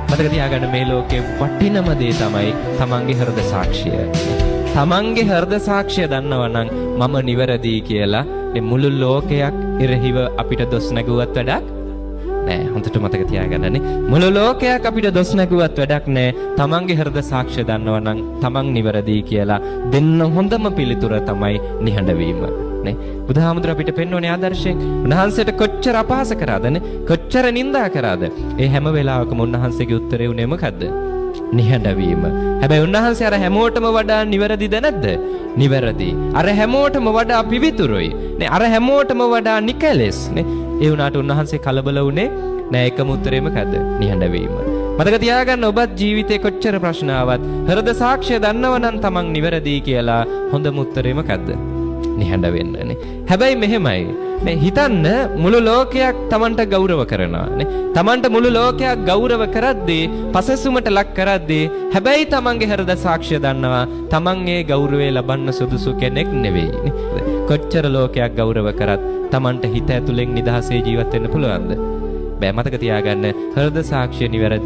මතක තියාගන්න, මේ ලෝකේ වටිනම දේ තමයි තමන්ගේ හෘද සාක්ෂිය. තමන්ගේ හෘද සාක්ෂිය දන්නවා නම් මම නිවැරදි කියලා මේ මුළු ලෝකයක් එරෙහිව අපිට දොස් නැගුවත් වැඩක් නෑ. හොඳට මතක තියාගන්නනේ. මුළු ලෝකයක් අපිට දොස් නැගුවත් වැඩක් නෑ. තමන්ගේ හෘද සාක්ෂිය දන්නවා නම් තමන් නිවැරදි කියලා දෙන්න හොඳම පිළිතුර තමයි නිහඬ වීම. නේ, බුදුහාමුදුර අපිට පෙන්වන්නේ ආදර්ශයෙන්. උන්වහන්සේට කොච්චර අපහාස කරාද නේ? කොච්චර නින්දා කරාද? ඒ හැම වෙලාවකම උන්වහන්සේගේ උත්තරේ උනේ මොකද්ද? නිහඬ වීම. හැබැයි උන්වහන්සේ අර හැමෝටම වඩා නිවැරදිද නැද්ද? නිවැරදි. අර හැමෝටම වඩා පිවිතුරුයි. නේ, අර හැමෝටම වඩා නිකලෙස් නේ. ඒ වුණාට උන්වහන්සේ කලබල වුණේ නෑ. එකම උත්තරේ මොකද්ද? නිහඬ වීම. මතක තියාගන්න, ඔබත් ජීවිතේ කොච්චර ප්‍රශ්න ආවත් හෘද සාක්ෂිය දන්නවනම් තමන් නිවැරදි කියලා, හොඳම උත්තරේ මොකද්ද? නිහඬ වෙන්න නේ. හැබැයි මෙහෙමයි. නේ, හිතන්න, මුළු ලෝකයක් තමන්ට ගෞරව කරනවා නේ. තමන්ට මුළු ලෝකයක් ගෞරව කරද්දී, පසසුමට ලක් කරද්දී, හැබැයි තමන්ගේ හෘද සාක්ෂිය දන්නවා තමන් ඒ ගෞරවය ලබන්න සුදුසු කෙනෙක් නෙවෙයි නේ. කොච්චර ලෝකයක් ගෞරව කරත් තමන්ට හිත ඇතුලෙන් නිදහසේ ජීවත් වෙන්න පුළුවන්ද? බෑ. මතක තියාගන්න, හෘද සාක්ෂිය නිවැරදි.